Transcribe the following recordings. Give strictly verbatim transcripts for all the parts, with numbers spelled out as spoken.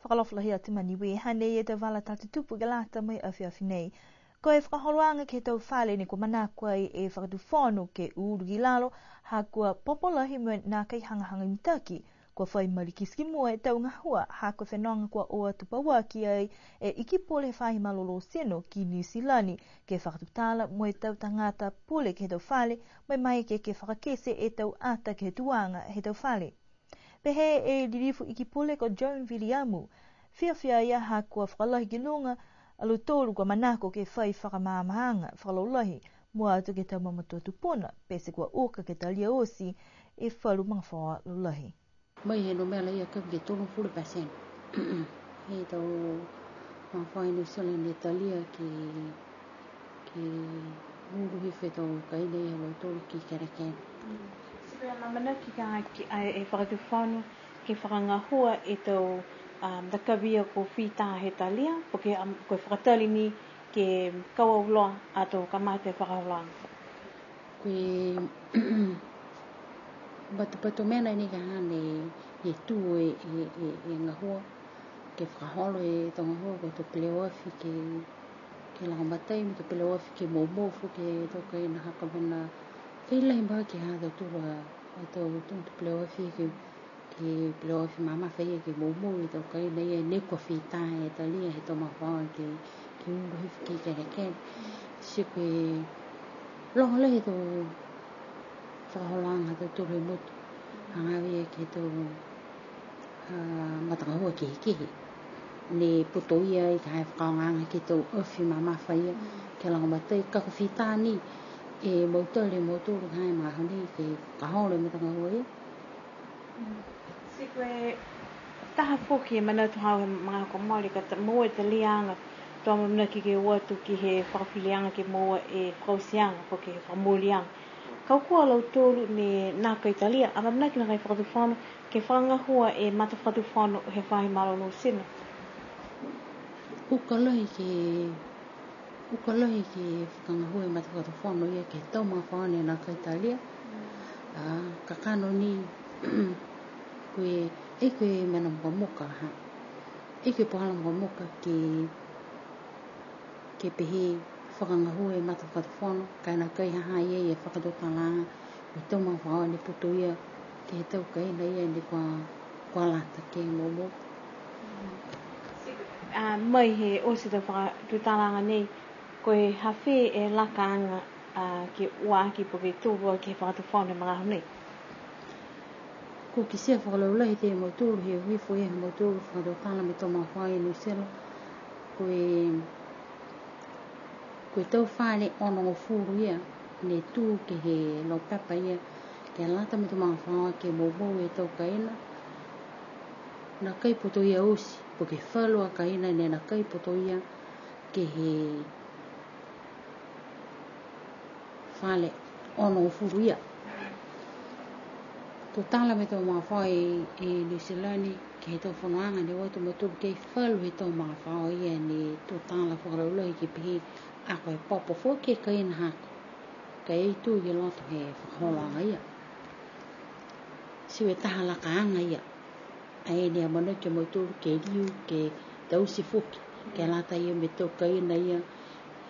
Fakaalofa lahi atu ma Niue, hanei e tau vala tala tutupu ke lata mo e afiafi nei. Ko e fakaholoaga ke he tau fale ne kua manako ai e Fakatufono ke ulu ki lalo, ha kua popo lahi mo e nākai hagahaga mitaki, kua fai malikiti ki mua e tau gahua, ha ko e fenoga kua o atu pauaki ai e Ikipule he Faahi Malolō Tino ki Niu Silani, ke fakatutala mo e tau tagata pule ke he tau fale, mo e maeke ke fakakite e tau ata ke he tuaga he tau fale. Pehē e Lilifu Ikipule ko Joan Viliamu, fiafia a ia ha kua fakalahi ki luga a lautolu kua manako ke fai fakamaamaaga fakalaulahi, mua atu ke he tau mamatua tupuna, pete kua uka ke talia oti e falu magafaoa laulahi. Mai he numela ia kavi ke tolugofulu pasene. He tau magafaoa i Niu Silani ne talia ke, ke ulu hifo e tau kaina ia ha lautolu ki kelekele. Ti ko e amaamanaki ka, ke, a, e Fakatufono ke fakagahua e tau, um, matakavi ia kua fita he talia, po ke, um, ko e fakatali ni ke kau auloa ato kamata e fakaholoaga. Ko e patupatu mena ni ka ha ne, ne tū e, e, e, e gahua, ke fakaholo e tau gahua ko e tau peleoafi ke, ke lagomatai, mo e tau peleoafi ke moumou foki e tau kaina ha ko e mena fai lahi mahaki ha tautolu a, a tau, tau, tau peleoafi ke, ke peleoafi mamafa ia ke moumou e tau kaina ia ne kua fita he talia he tau magafaoa ke, ke ulu hifo ki kelekele. Ti ko e loga lahi e tau fakaholoaga ha tautolu he motu, hagaao ia ke he tau, a, matagahua kehekehe. Ne putoia ai ka e fakaaogaaga ke he tau afi mamafa ia, ke lagomatai, ka kua fita ni e mautali e mautolu ka e magaaho nei ke fakaholo e matagahua ia. Ti ko e taha foki e manatu haau he magaaho kua mole ka ta-, moua e taliaga, to amaamanaki ke o atu ke he fakafiliaga ke moua e fakaotiaga, po ke he fakamooliaga. Ka ko lautolu ne nākai talia, amaamanaki nākai Fakatufono ke fakagahua e matafakatufono he faahi malolō tino. Uka lahi ke Uka lahi ke fakagahua e matafakatufono ia ke he tau magafaoa ne nākai talia. A, kakano ni, ko e, ai ko e mena mukamuka ha. Ai ko e puhala mukamuka ke, ke pehē fakagahua e matafakatufono, ka e nākai ha ha i ai e fakatutalaaga, ko e tau magafaoa ne putoia ke he tau kaina ia ne kua, kua lata ke moumou. A, mai he oti tau fakatutalaaga nei, ko e ha fē e lakaaga, a, ke ua aki po ke tolu aki he fakatufono he magaaho nei? Kua kitia fakalaulahi e mautolu he uhi foki he mautolu fakatutala mo e tau magafaoa i Niu Silani. Ko e Ko e tau fale onogofulu ia, ne tū ke he laupepa ia, ke lata mo e tau magafaoa ke moumou e tau kaina. Nākai putoia oti, po ke falu a kaina ne nākai putoia ke he fale onogofulu ia. Tutala mo e tau magafaoa i, i Niu Silani, ke he tau fonoaga ne o atu mo e tolu ke he falu he tau magafaoa ia ne tutala fakalaulahi ke pehē, a ko e popo foki e kaina haaku. Ka e tū i loto he fakaholoaga ia. Ti ko e taha lakaaga ia. Ai ne amanaki a mautolu ke liu, ke taute foki, ke lata ia mo e tau kaina ia,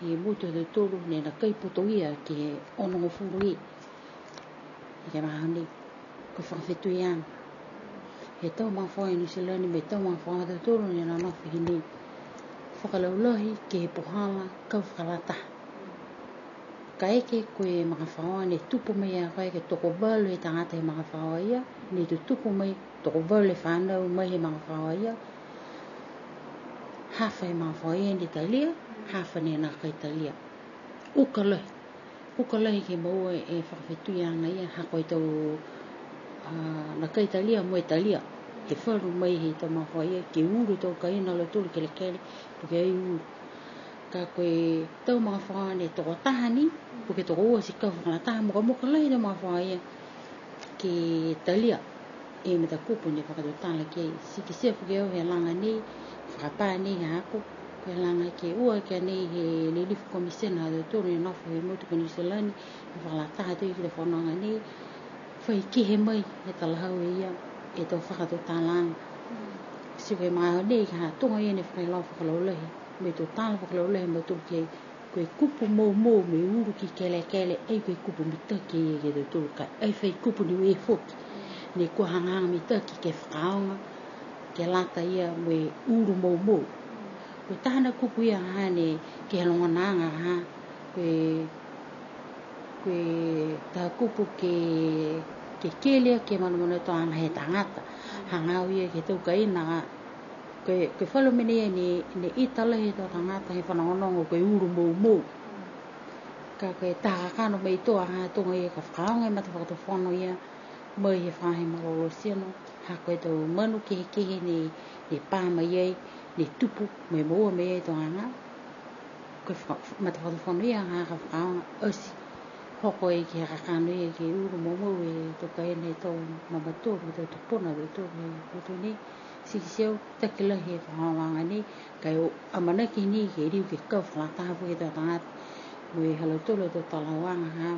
he motu ha tautolu, ne nākai putoia ke he onogofulu ia. He magaaho nei, ko e fakafetuiaga he tau magafaoa i Niu Silani mo e tau magafaoa ha tautolu ne nonofo hinei. Fakalaulahi ke he puhala kau fakalataha. Kaeke ko e magafaoa ne tupu mai a koe ke tokovalu e tagata he magafaoa ia, ne tutupu mai tokovalu e fanau mai he magafaoa ia, hafa he magafaoa ia ne talia, hafa ne nākai talia. Uka lahi, uka lahi ke moua e fakafetuiaga ia, ha ko e tau, a, nākai talia mo e talia. He falu mai he tau magafaoa ia, ke ulu e tau kaina ha lautolu kelekele, po ke ai ulu. Ka ko e tau magafaoa ne tokotaha ni, po ke tokoua ti kau fakalataha, mukamuka lahi e tau magafaoa ia ke talia e matakupu ne fakatutala ki ai. Ti kitia foki au he laga nei, fakapā nei haaku, ko e laga ke ua ki a nei he Lilifu Komisina ha tautolu ne nofo he motu ko Niu Silani, ne fakalataha atu ki he fonoaga nei, fai kehe mai e talahau e ia, e tau fakatutalaaga. Ti ko e magaaho nei ka ha tuga ia ne fakailoa fakalaulahi, mo e tau tala fakalaulahi mo e tau ke, ko e kupu moumou mo e ulu ki kelekele, ai ko e kupu mitaki ia ke he tautolu ka, ai fai kupu Niue foki. Ne kua hagahaga mitaki ke fakaaoga, ke lata ia mo e ulu moumou. Ko e taha ni a kupu ia ha ne ke he logonaaga ha, ko e, ko e taha kupu ke, ke keli ke manumanu e toaga he tagata. Hagaao ia ke he tau kaina, ko e, ko e falu mena ia ne, ne ita lahi he tau tagata he fanogonogo ko e ulu moumou. Ka ko e taha kakano mai tuga ha tuga ia ka fakaaoga e matafakatufono ia, mai he faahi malolō tino, ha ko e tau manu kehekehe ne, ne pā mai ai, ne tupu, mo e moua mai ai e tau gagao. Ko e faka-, matafakatufono ia ha ka fakaaoga ati. Hoko ai ke he kakano ia ke ulu moumou e tau kaina he tau mamatua, mo e tau tupuna, mo e tau, mo e tau nei. Ti kitia au, taki lahi e fakaholoaga nei, ka e o amanaki ni ke liu ke kau fakalataha foki e tau tagata. Mo e ha lautolu a tau talahauaga ha,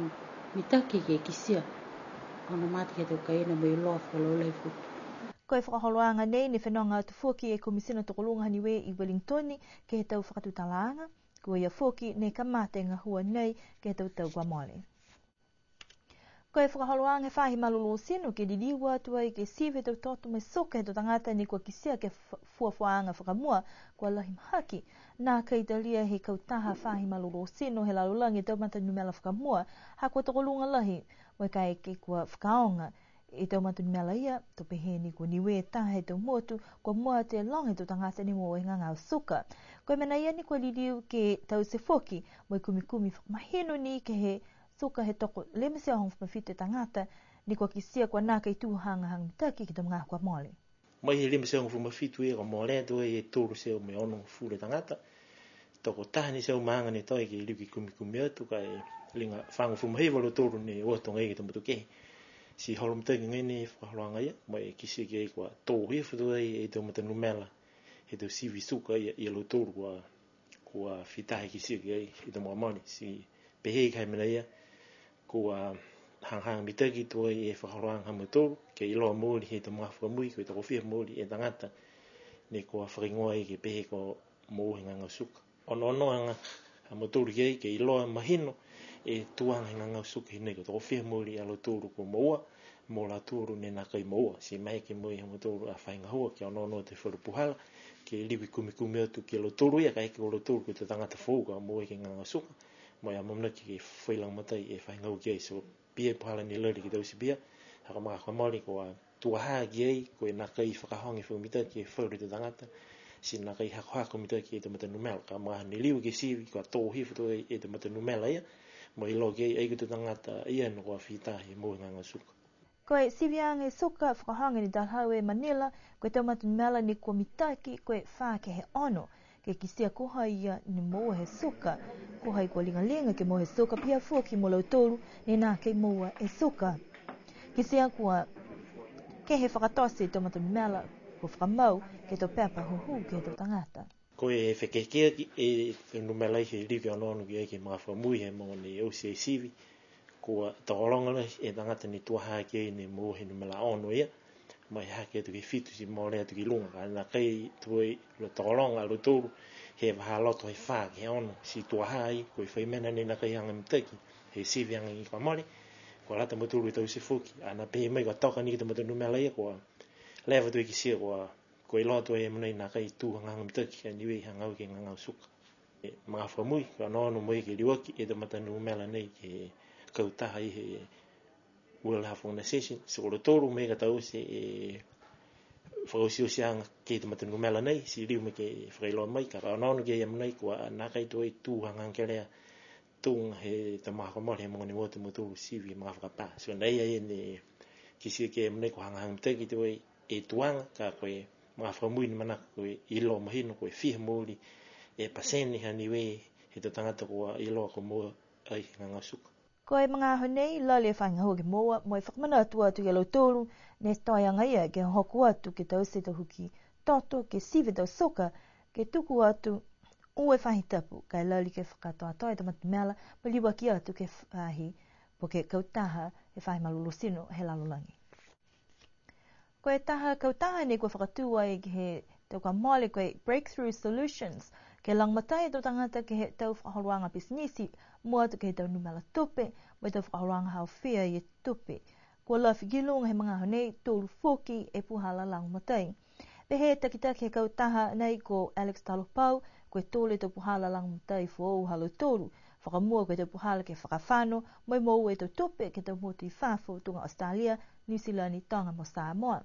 mitaki ke kitia. Onoono ke he tau kaina mo e iloa fakalaulahi foki. Ko e fakaholoaga nei ne fenoga atu foki e Komisina Tokoluga ha Niue i Wellington ke he tau fakatutalaaga, ko ia foki ne kamata e gahua nei ke he tau tau kua mole. Ko e fakaholoaga he faahi malolō tino ke liliu atu ai ke sivi e tau toto mo e suka he tau tagata ne kua kitia ke he f-, fuafuaaga fakamua kua lahi mahaki. Nākai talia he kautaha faahi malolō tino he lalolagi e tau matanumela fakamua, ha kua tokoluga lahi, mo e kaeke kua fakaaoga e tau matanumela ia, to pehē ni ko Niue taha he tau motu kua mua atu e loga he tau tagata ne moua e gagao suka. Ko e mena ia ne kua liliu ke taute foki, mo e kumikumi fakamahino ni ke he suka he toko lima e teau hogofulu ma fitu e tagata, ne kua kitia kua nākai tū hagahaga mitaki ke he tau magaaho kua mole. Mai he lima e teau hogofulu ma fitu ia kua mole atu ai e tolu e teau mo e onogofulu e tagata. Tokotaha ni e teau maaga ne toe ke liu ke kumikumi atu ka e liga fagofulu ma hiva a lautolu ne o atu agaia ke he tau motu kehe. Ti holo mitaki agaia ne fakaholoaga ia, mo e kitia ki ai kua tō hifo atu ai e tau matanumela he tau sivi suka ia, ia lautolu kua, kua fita he kitia ki ai he tau magaaho mole. Ti pehē e mena ia, kua hagahaga mitaki tuai e fakaholoaga ha mautolu, ke iloa mooli he tau magaaho fakamui, ko e tokofiha mooli e tagata ne kua fakahigoa ai ke pehē kua moua he gagao suka. Onoonoaga ha mautolu ki ai ke iloa mahino e tuaga he gagao suka hinei, ko e tokofiha mooli a lautolu kua moua, mo lautolu ne nākai moua. Ti maeke mo e ha mautolu a fai gahua ke onoono atu e falu puhala, ke liu ke kumikumi atu ki a lautolu ia, kaeke ko lautolu ko e tau tagata foou ka moua ke he gagao suka, mo e amanaki ke fai lagomatai e fai gahua ki ai. So, pihia e puhala ne lali ke taute pihia, ha ko e magaaho kua mole kua tuaha ki ai, ko e nākai fakahoko e fakamitaki e falu tau tagata, ti nākai hakohako mitaki e tau matanumela, ka e magaaho ne liu ke sivi, kua tō hifo atu ai e tau matanumela ia, mo e iloa ki ai ai ko e tau tagata ia ne kua fita he moua he gagao suka. Ko e siviaga e suka fakaholoaga ne talahau e Manila, ko e tau matanumela ne kua mitaki, ko e fā ke he ono. Ke kitia ko hai ia ne moua he suka, ko hai kua ligaliga ke moua he suka, pihia foki mo lautolu ne nākai moua e suka. Kitia kua kehe fakatote e tau matanumela, kua fakamau ke he tau pepa hūhū ke he tau tagata. Ko e fekehekeheaki e numela ia he liu ke onoono ki ai ke he magaaho fakamui he mogo ne oti e sivi, kua tokologa lahi e tagata ne tuaha ki ai ne moua he numela ono ia, mai hake atu ke he fitu ti mole atu ki luga, ka nākai tuai tokologa a lautolu he vahā loto he fā ke he ono, ti tuaha ai, ko e fai mena ne nākai aga mitaki he siviaga kua mole, kua lata a mautolu ke taute foki, a na pehē mai kua toka ni ke he tau matanumela ia, kua leva atu e kitia kua Ko e loto e mena ia nākai tū hagahaga mitaki a Niue hagaao ke he gagao suka. E, magaaho fakamui, kua onoono mai ke liuaki e tau matanumela nei ke he kautaha ia he World Health Organization, ti ko lautolu mai ka taute e fakaotiotioaga ke he tau matanumela nei, ti liu mai ke fakailoa mai, ka onoono ke he mena ia kua nākai tuai tū hagahaga kelea tuga he tau magaaho kua mole he mogo ne o atu a mautolu sivi magaaho fakapā. So, nai a ia ne kitia ke he mena ia kua hagahaga mitaki tuai e tuaga, ka ko e magaaho fakamui ne manako ke iloa mahino ko e fiha mooli e pasene ha Niue he tau tagata kua iloa kua moua ai he gagao suka. Ko e magaaho nei, lali e faahi gahua ke moua, mo e fakamanatu atu ki a lautolu ne toe agaia ke hoko atu ke taute e tau huki toto, ke sivi e tau suka, ke tuku atu ua e faahi tapu, ka e lali ke fakakatoatoa e tau matanumela, mo e liuaki atu ke he faahi, po ke kautaha he faahi malolō tino he lalolagi. Ko e taha kautaha nei kua fakatū ai ke he tau kua mole ko e Breakthrough Solutions, ke lagomatai e tau tagata ke he tau fakaholoaga pisinisi, mua atu ke he tau numela tupe, mo e tau fakaholoaga haofia e tupe. Kua lafi ki luga he magaaho nei, tolu foki e puhala lagomatai. Pehē e takitaki he kautaha nei ko Alex Talopau, ko e tolu e tau puhala lagomatai foou ha lautolu. Fakamua ko e tau puhala ke fakafano, mo e moua e tau tupe ke he tau motu i fafo, tuga Australia, New Zealand, Tonga mo Samoa.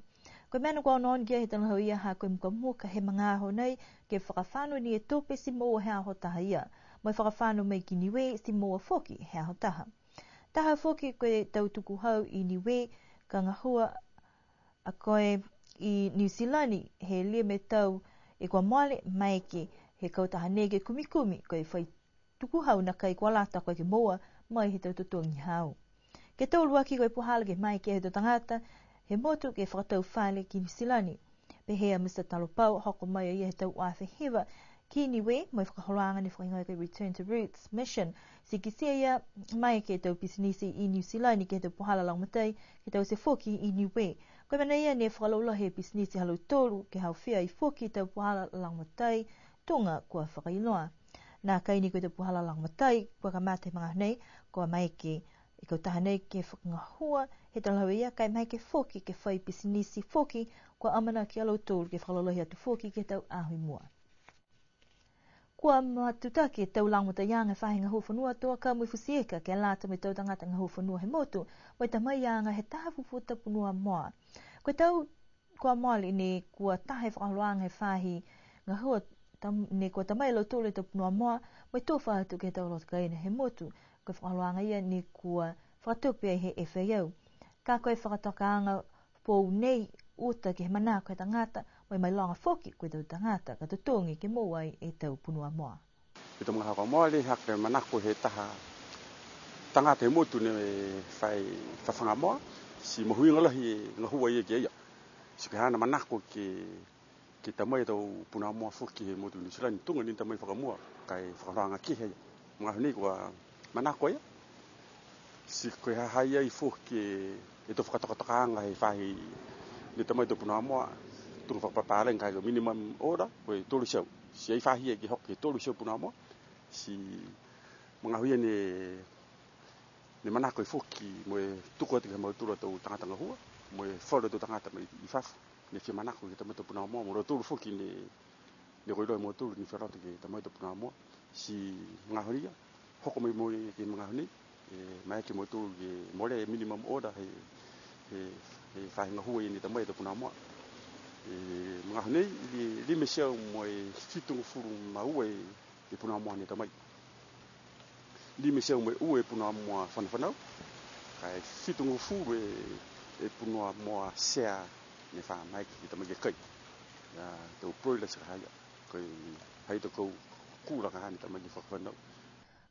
Ko e mena kua onoono ki ai he talahau ia ha ko e mukamuka he magaaho nei ke fakafano ni e tupe ti moua he aho taha ia. Mo e fakafano mai ki Niue ti moua foki he aho taha. Taha foki ko e tau tukuhau i Niue ka gahua a koe i Niu Silani he lima e tau e kua mole, maeke he kautaha nei ke kumikumi ko e fai tukuhau nākai kua lata ko e ke moua mai he tau totogi haau. Ke toluaki ko e puhala ke maeke he tau tagata he motu ke fakatau fale ki Niu Silani. Pehē a Mr Talopau, hoko mai a ia he tau ua afe hiva ki Niue, mo e fakaholoaga ne fakaigoa ko e Return to Roots Mission. Ti kitia ia maeke e tau pisinisi i Niu Silani ke he tau puhala lagomatai, ke taute foki i Niue. Ko e mena ia ne fakalaulahi e pisinisi ha lautolu, ke haofia ai foki e tau puhala lagomatai, tuga kua fakailoa. Nākai ni ko e tau puhala lagomatai kua kamata he magaaho nei, kua maeke e kautaha nei ke fakagahua he talahau ia, ka e maeke foki ke fai pisinisi foki, kua amanaki a lautolu ke fakalaulahi atu foki ke he tau aho i mua. Kua matutaki e tau lagomataiaga he faahi gahua fonua, tau akau mo e futi ika ke lata mo e tau tagata gahua fonua he motu, mo e tamaiaga he taha fufuta punua moa. Ko e tau kua mole ne kua taha e fakaholoaga he faahi gahua tam-, ne kua ta mai a lautolu e tau punua moa, mo e tufa atu ke he tau loto kaina he motu. Ko e fakaholoaga ia ne kua fakatupe ai he F A O. Ka ko e fakatokaaga foou nei, uta ke he manako he tagata, mo e mailoga foki ko e tau tagata ka totogi ke moua ai e tau punua moa. He tau magaaho kua mole, ha ko e manako he taha tagata he motu ne fai fafaga moa, ti mahuiga lahi e gahua ia ki a ia. Ti ko e haana manako ke, ke ta mai e tau punua moa foki he motu Niu Silani, tuga ni ne ta mai fakamua, ka e fakaholoaga kehe a ia. Magaaho nei kua manako a ia. Ti ko e ha ha i ai foki e, e tau fakatokatokaaga he faahi ne ta mai e tau punua moa, tuga fakapapālagi ka e ko e minimum order, ko e tolu e teau. Ti ai faahi ia ke hoko ke tolu e teau punua moa. Ti magaaho ia ne, ne manako ai foki mo e tuku atu ke he mautolu a tau tagata gahua, mo e falu a tau tagata mai i fafo, ne fia manako ke ta mai e tau punua moa, mo lautolu foki ne, ne kua iloa e mautolu ne fia loto ke ta mai e tau punua moa. Ti magaaho ia, hoko mai mo e ke he magaaho nei, e, maeke a mautolu ke mole e minimum order he, he, he faahi gahua ia ne ta mai e tau punua moa. E, magaaho nei, li-, lima e teau mo e fitugofulu ma ua e, e punua moa ne ta mai. Lima e teau mo e ua e punua moa fanafanau, ka e fitugofulu e, e punua moa sea ne fa maeke ke ta mai ke kai. Ia, tau broilers ka ha ia, ko e ha i ai tau kau kula ka ha ne ta mai ke fakafanau.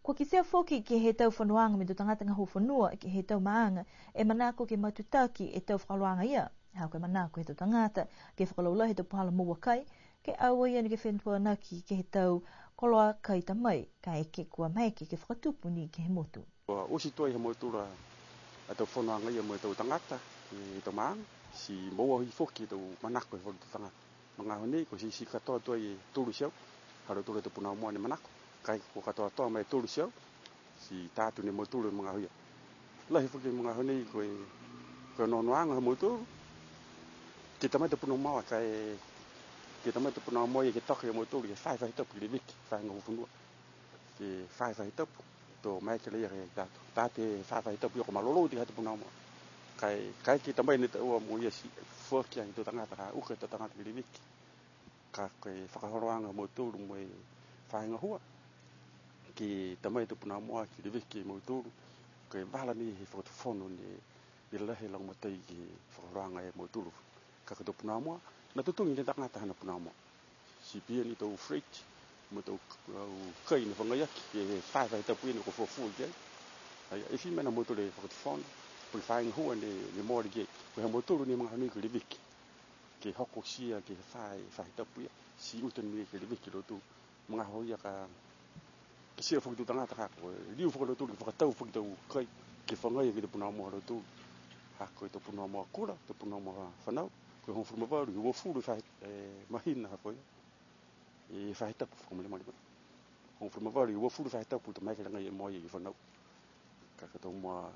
Kua kitia foki ke he tau fonoaga mo e tau tagata gahua fonua ke he tau maaga, e manako ke matutaki e tau fakaholoaga ia. Ha ko e manako he tau tagata ke fakalaulahi e tau puhala moua kai, ke aua ia ni ke fetuanaki ke he tau koloa kai ta mai, kaeke kua maeke ke fakatupu ni ke he motu. Kua oti tuai ha mautolu a tau fonoaga ia mo e tau tagata, e tau maaga, ti moua hifo foki e tau manako he falu tau tagata. Magaaho nei, kua ti, ti katoatoa e tolu e teau, ha lautolu a tau punua moa ne manako, kaeke kua katoatoa mai e tolu e teau, ti ta atu ni a mautolu he magaaho ia. Lahi foki he magaaho nei ko e, ko e onoonoaga ha mautolu, ke ta mai e tau punua moa ka e, ke ta mai e tau punua moa ia ke toka ia mautolu, ke fā e faahi tapu ke leveki, faahi gahua fonua. Ke fā e faahi tapu, to maeke laia ke ta atu. Ta atu e fā e faahi tapu ia ko e malolō ti ha tau punua moa. Ka e, kaeke ta mai ne taua mo ia ti foaki ai e tau tagata ka uka e tau tagata ke leveki. Ka ko e fakaholoaga ha mautolu mo e faahi gahua, ke ta mai e tau punua moa ke leveki e mautolu, ko e vala ni he fakatufono ne, ne lahi e lagomatai ke he fakaholoaga e mautolu. Ka ko e tau punua moa, ne totogi ni e tagata haana punua moa. Ti pihia ni e tau freight, mo e tau, tau kai ne fagai aki, ke he fā e faahi tapu ia ne kua fuafua ki ai. Ai, e fia mena ha mautolu e fakatufono, po ke faahi gahua ne, ne mole ki ai. Ko e ha mautolu ne magaaho nei ke leveki. Ke hokotia ke he fā e faahi tapu ia, ti uta ni ke leveki a lautolu. Magaaho ia ka kitia foki e tau tagata ha ko e liu foki a lautolu ke fakatau foki e tau kai, ke fagai aki e tau punua moa ha lautolu. Ha ko e tau punua moa kula, tau punua moa fanau, Hogofulu ma valu, uafulu faahi, e, mahina ha ko ia. E faahi tapu fakamolemole mai. Hogofulu ma valu, uafulu faahi tapu, to mai ke laga ia mo ia i fanau. Ka ka tau mua,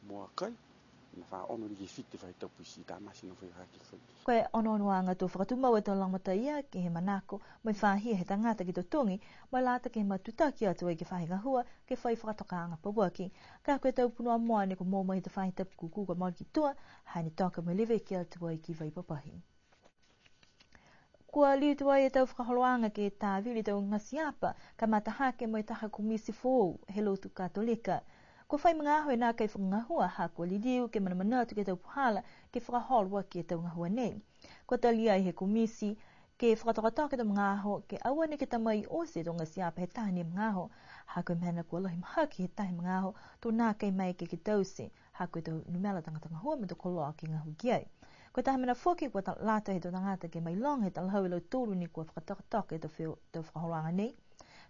mua kai, na fa ono liki fitu faahi tapu ti tamasi na fai hake fai. Ko e onoonoaga to fakatumau e tau lagomatai ia ke he manako mo e fahia he tagata ke totogi, mo e lata ke he matutaki atu ai ke he faahi gahua, ke fai fakatokaaga pauaki. Ka ko e tau punua moa ne kua moua mai he tau faahi tapu kūkū kua mole ki tua, hane toka mo e leveki atu ai ki Vaipapahi. Kua liu tuai e tau fakaholoaga ke tāvili e tau gasiapa, kamata hake mo e taha komiti foou he lotu Katolika. Kua fai magaaho e nākai fakagahua, ha kua liliu ke manamanatu ke he tau puhala ke fakaholo aki e tau gahua nei. Kua talia ai he komiti ke fakatokatoka e tau magaaho, ke aua neke ta mai oti e tau gasiapa he taha ni e magaaho, ha ko e mena kua lahi mahaki he taha e magaaho, to nākai maeke ke taute, ha ko e tau numela tagata gahua mo e tau koloa ke gahua ki ai. Ko e taha mena foki kua ta-, lata he tau tagata ke mailoga he talahau e lautolu ne kua fakatokatoka e tau feo-, tau fakaholoaga nei.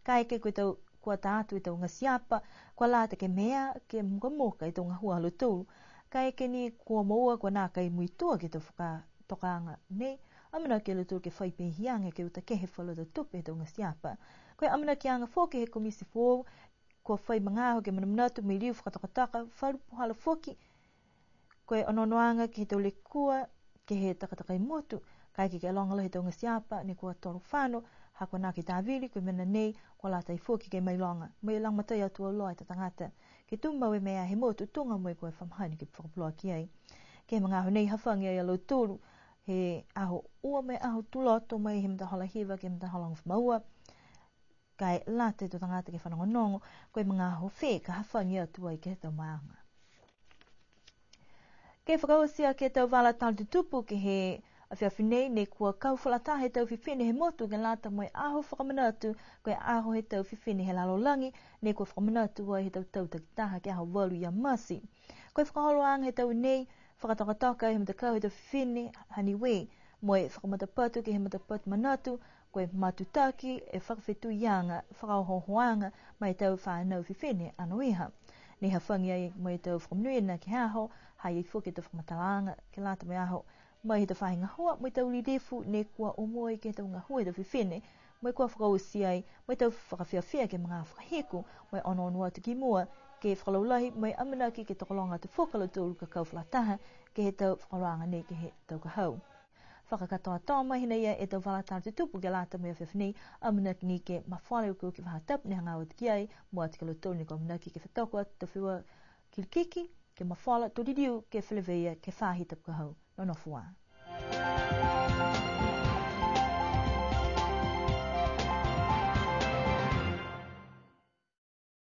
Kaeke ko e tau, kua ta atu e tau gasiapa, kua lata ke mea, ke mukamuka e tau gahua ha lautolu. Kaeke ni kua moua kua nākai muitua ke he tau fakatokaaga nei, amanaki a lautolu ke fai pehiaga ke uta kehe falu a tau tupe he tau gasiapa. Ko e amanakiaga foki he komiti foou, kua fai magaaho ke manamanatu mo e liu fakatokatoka falu puhala foki. Ko e onoonoaga ke he tau lekua, ke he takatakai motu, kaeke ke loga lahi e tau gasiapa, ne kua tolo fano, ha kua nākai tāvili, ko e mena nei, kua lata ai foki ke mailoga, mo e lagomatai atu auloa e tau tagata, ke tumau e mea he motu tuga mo e kua fa mahani ke fakapuloa ki ai. Ke he magaaho nei hafagi ai a lautolu, he aho ua mo e aho Tuloto mai he matahola hiva ke he matahola hogofulu ma ua, ka e lata e tau tagata ke fanogonogo, ko e magaaho fē ka hafagi atu ai ke he tau maaga. Ke fakaoti aki e tau vala tala tutupu ke he afiafi nei, ne kua kau fakalataha e tau fifine he motu ke lata mo e aho fakamanatu, ko e aho he tau fifine he lalolagi, ne kua fakamanatu ai he tau tau takitaha ke he aho valu ia Mati. Ko e fakaholoaga he tau nei, fakatokatoka he matakau he tau fifine ha Niue, mo e fakamatapatu ke he matapatu manatu, ko e matutaki e fakafetuiaga, fakaohoohoaga, ma e tau fanau fifine anoiha. Ne hafagi ai mo e tau fakamonuina ke he aho, ha i ai foki e tau fakamatalaaga, ke lata mo e aho, mai he tau faahi gahua, mo e tau lilifu, ne kua omoi ke he tau gahua he tau fifine, mo e kua fakaoti ai, mo e tau fakafiafia ke he magaaho fakahiku, mo e onoono atu ki mua, ke fakalaulahi, mo e amanaki ke tokologa atu foki a lautolu ka kau fakalataha, ke he tau fakaholoaga nei ke he tau ka hau. Fakakatoatoa mai hinei e tau vala tala tutupu ke lata mo e afiafi nei, amanaki ni ke mafola e okioki faahi tapu ne hagaao atu ki ai, mua atu ki a lautolu ne kua amanaki ke fetoko atu e tau feua kilikiki, ke mafola, to liliu ke feleveia ke he faahi tapu ka hau. Nonofo ā.